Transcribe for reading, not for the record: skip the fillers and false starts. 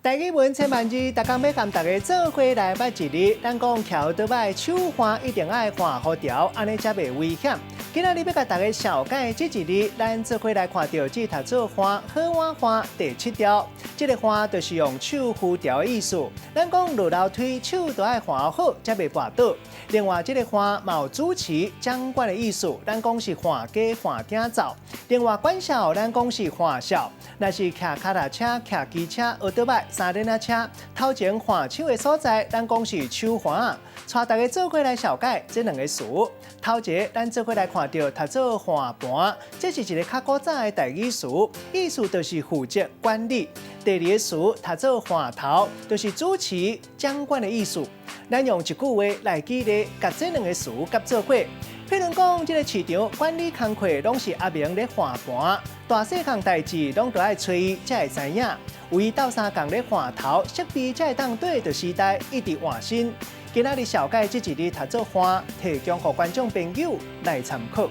台語文千萬字，逐工欲佮大家做伙來捌一字。咱講騎歐多擺手環一定愛換好條，按呢才袂危險。今仔日欲共大家紹介這一字，咱做伙來看著這讀做環好碗環第七條。這个環就是用手扶牢的意思。咱講落樓梯手都愛環好，才袂跋倒。另外，這个環嘛有主持掌管的意思。咱講是換家換鼎灶。另外，管數咱講是換數，若是騎跤踏車、騎機車、歐多擺、三輪仔車，頭前換手的所在，咱講是手環。帶大家做伙來紹介這兩个詞。頭一个，咱做伙來看著讀做換盤，這是一个較古早的台語詞，意思就是負責管理。第二个詞讀做換頭，就是主持掌管的意思。咱用一句話來舉例，共這兩个詞夾做伙。譬如講，這个市場管理工課攏是阿明咧換盤，大細項代誌攏著愛揣伊才會知影。有伊鬥相共咧換頭，設備才會當對著時代一直換新。今仔日紹介這一字讀做換，提供予觀眾朋友來參考。